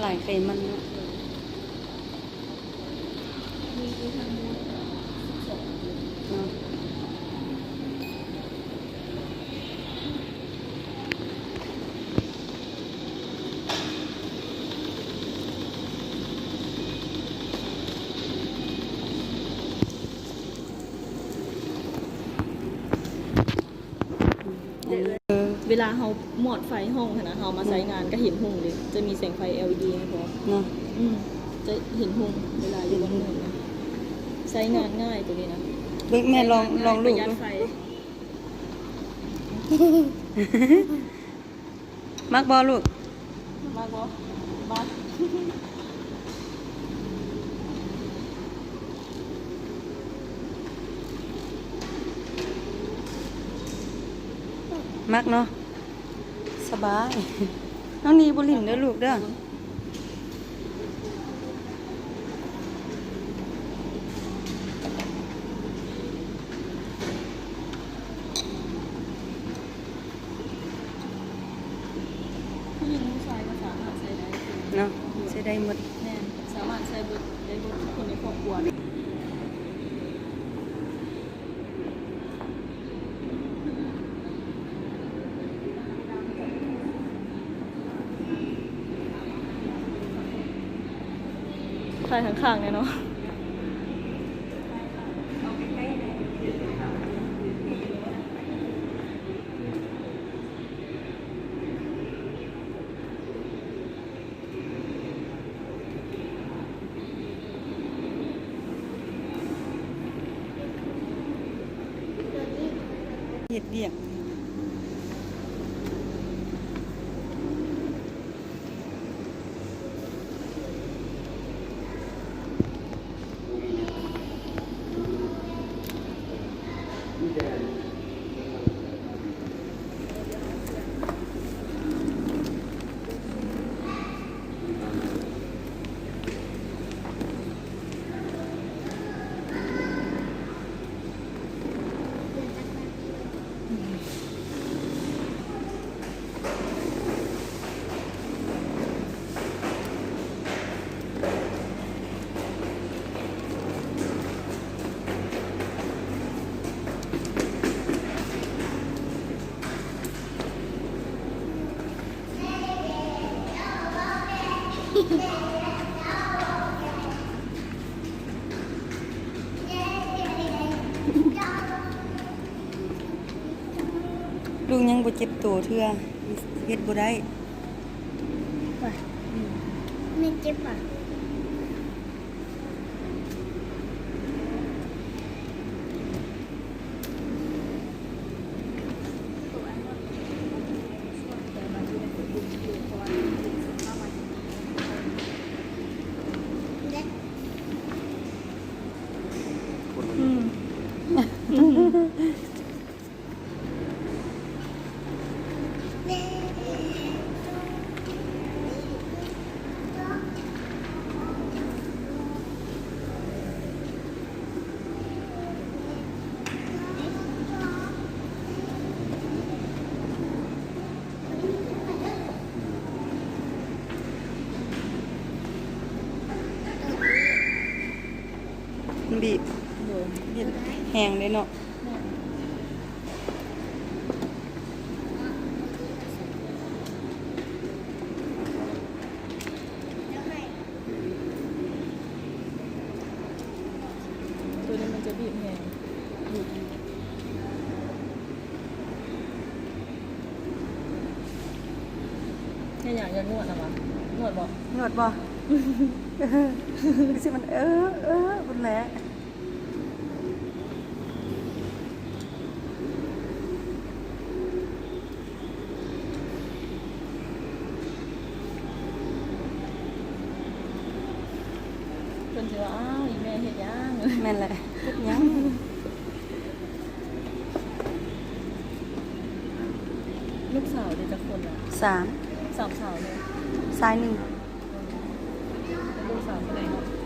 ຫຼາຍໄຂມັນເນາະ ມີທັງໝົດສິບສອງເນາະ. ເວລາເຮົາມອດໄຟຫ້ອງຫັ້ນນະ ເຮົາມາໃຊ້ງານກໍເຫັນຮຸ່ງເດ້ ຈະມີແສງໄຟ ແອລອີດີ ໃຫ້ພ້ອມເນາະ. ອືມ ຈະເຫັນຮຸ່ງເວລາຢູ່ບ່ອນອື່ນນະ ໃຊ້ງານງ່າຍໂຕນີ້ນະ. ເບິ່ງແມ່ລອງ ລອງລູກດູ ປະຢັດໄຟ. ມັກບໍ່ລູກ? ມັກບໍ່? ມັກ. ມັກເນາະ ສະບາຍ. ນ້ອງນີບໍ່ຫຼິ້ນເດີລູກເດີ. ຜູ້ຍິງຜູ້ຊາຍກໍສາມາດໃຊ້ໄດ້ເນາະ ໃຊ້ໄດ້ໝົດ. ແມ່ນ ສາມາດໃຊ້ເບິດ ໄດ້ເບິດທຸກຄົນໃນຄອບຄົວ. ຖ່າຍຂ້າງໆແດ່ເນາະ. ເຮັດວຽກ. ລູກຍັງບໍ່ເຈັບໂຕເທື່ອ ເຮັດບໍ່ໄດ້. ແມ່ເຈັບຫວາ? ອືມ. ບີບ ໂດຍ ບີບແຮງເດ້ເນາະ. ໂຕນີ້ມັນຈະບີບແຮງ. ເຮັດຫຍັງ? ຢາກນວດນະຫວາ? ນວດບໍ່? ນວດບໍ່? ຄືຊິມັນ ເອີ ເອີ ພຸ້ນແຫຼະ. ເພິ່ນຊິວ່າ ອ້າວ ອີແມ່ເຮັດຫຍັງ? ແມ່ນແຫຼະ ເຮັດຫຍັງ? ລູກສາວເດ ຈັກຄົນລະ? ສາມ. ສາມສາວເລີຍ? ຊາຍໜຶ່ງ. ເປັນລູກສາວຜູ້ໃດເນາະ?